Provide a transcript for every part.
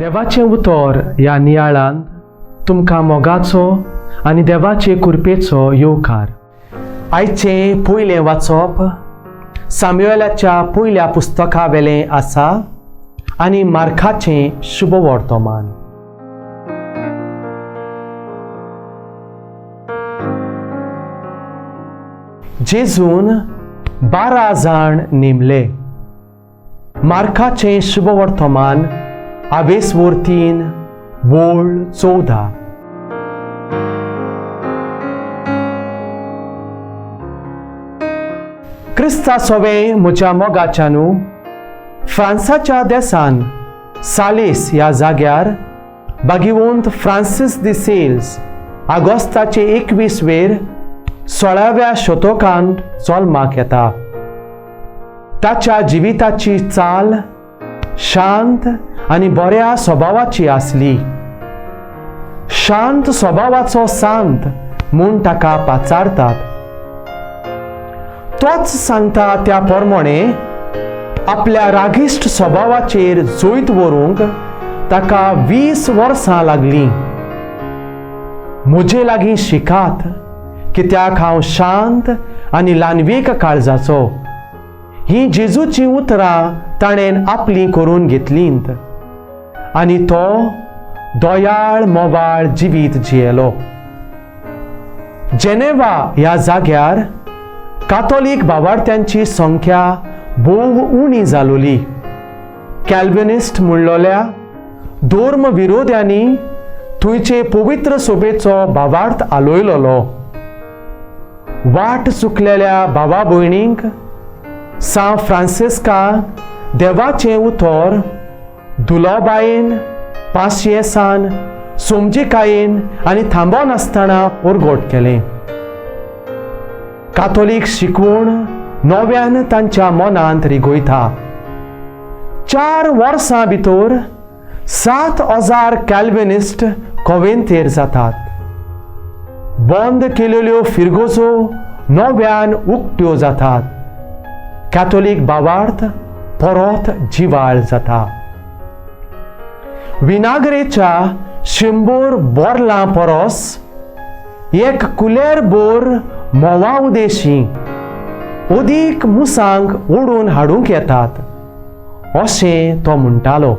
देवाचें उतर ह्या नियाळान तुमकां मोगाचो आनी देवाचे कृपेचो येवकार. आयचें पयलें वाचप साम्युएलाच्या पयल्या पुस्तका वेलें आसा आनी मार्काचें शुभ वर्तमान. जेजून 12 जाण नेमले. मार्काचें शुभ वर्तमान आवेसवोर 3 वोळ 14. क्रिस्ता सोवे म्हज्या मोगाच्यानू फ्रांसाच्या देसान सालेस ह्या जाग्यार बागिवंत फ्रांसीस दी सेल्स आगोस्ताचे 21 वेर 16व्या शतकांत जल्माक येता. ताच्या जिविताची चाल शांत आनी बऱ्या स्वभावाची आसली. शांत स्वभावाचो सांत म्हूण ताका पाचारतात. तोच सांगता त्या प्रमाणे आपल्या रागिश्ट स्वभावाचेर जैत व्हरूंक ताका 20 वर्सां लागलीं. म्हजे लागीं शिकात कित्याक हांव शांत आनी ल्हानवीक काळजाचो. ही जेजूची उतरां ताणें आपलीं करून घेतलींत आनी तो दयाळ मोवाळ जिवीत जियेलो. जेनेवा ह्या जाग्यार कातोलीक बावार्थ्यांची संख्या भोव उणी जालोली. कॅल्विनिस्ट म्हणलोल्या धर्म विरोध्यांनी थंयचे पवित्र सोबेचो भावार्थ आलोयलोलो. वाट चुकलेल्या भावा भयणींक सां फ्रांसिस्का देवाचें उतर दुलोबायेन, पासियेसान, समजिकायेन आनी थांबनासतना परगट केलें. कातोलीक शिकवण नव्यान तांच्या मनांत रिगयता. 4 वर्सां भितर 7000 कॅल्विनिस्ट कोवेंतेर जातात. बंद केलेल्यो फिरगोजो नव्यान उक्त्यो जातात. कॅथोलीक भावार्थ परत जिवाळ जाता. विनागरेच्या 100 बोरलां परस एक कुलेर बोर मोवा उदेशी अदीक मुसांक ओडून हाडूंक येतात अशें तो म्हणटालो.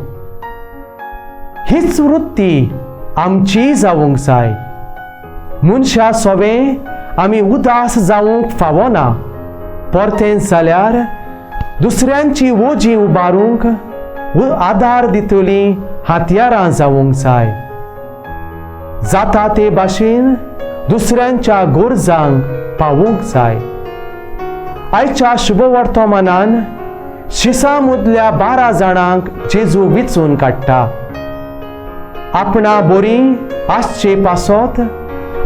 हीच वृत्ती आमची जावंक जाय. मनशा सोवे आमी उदास जावंक फावना. परतें जाल्यार दुसऱ्यांची वोजी उबारूंक आदार दितली हत्यारां जावंक जाय. जाता ते भाशेन दुसऱ्यांच्या गरजांक पावूंक जाय. आयच्या शुभवर्तमानान शिसा मदल्या 12 जाणांक जेजू विचून काडटा. आपणा बरी आसचे पासत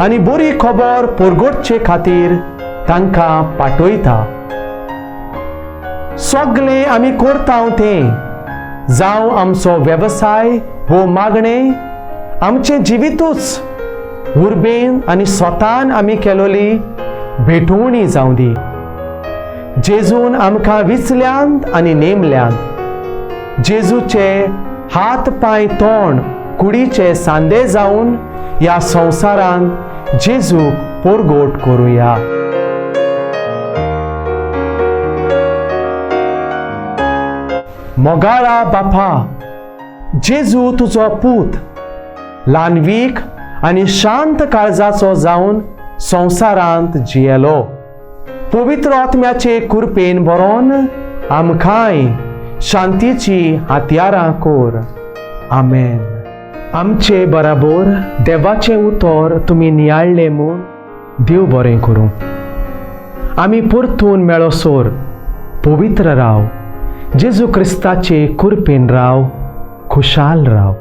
आनी बरी खबर परगटचे खातीर तांकां पाठयता. सगळें आमी करता तें, जावं आमचो वेवसाय वो मागणें, आमचें जिवितूच उर्बेन आनी स्वतान आमी केलोली भेटवणी जावं दी. जेजून आमकां विचल्यांत आनी नेमल्यांत. जेजूचे हात पांय तोंड कुडीचे सांदे जावन ह्या संवसारांत जेजूक परगट करुया. मोगाळा बापा, जेजू तुजो पूत ल्हानवीक आनी शांत काळजाचो जावन संवसारांत जियेलो. पवित्र आत्म्याचे कृपेन बरोवन आमकांय शांतीची हत्यारां कर. आमेन. आमचे बराबर देवाचें उतर तुमी नियाळ्ळें म्हूण देव बरें करूं. आमी परतून मेळोसर पवित्र राव, जेजू क्रिस्ताचे कृपेन राव, खुशाल राव.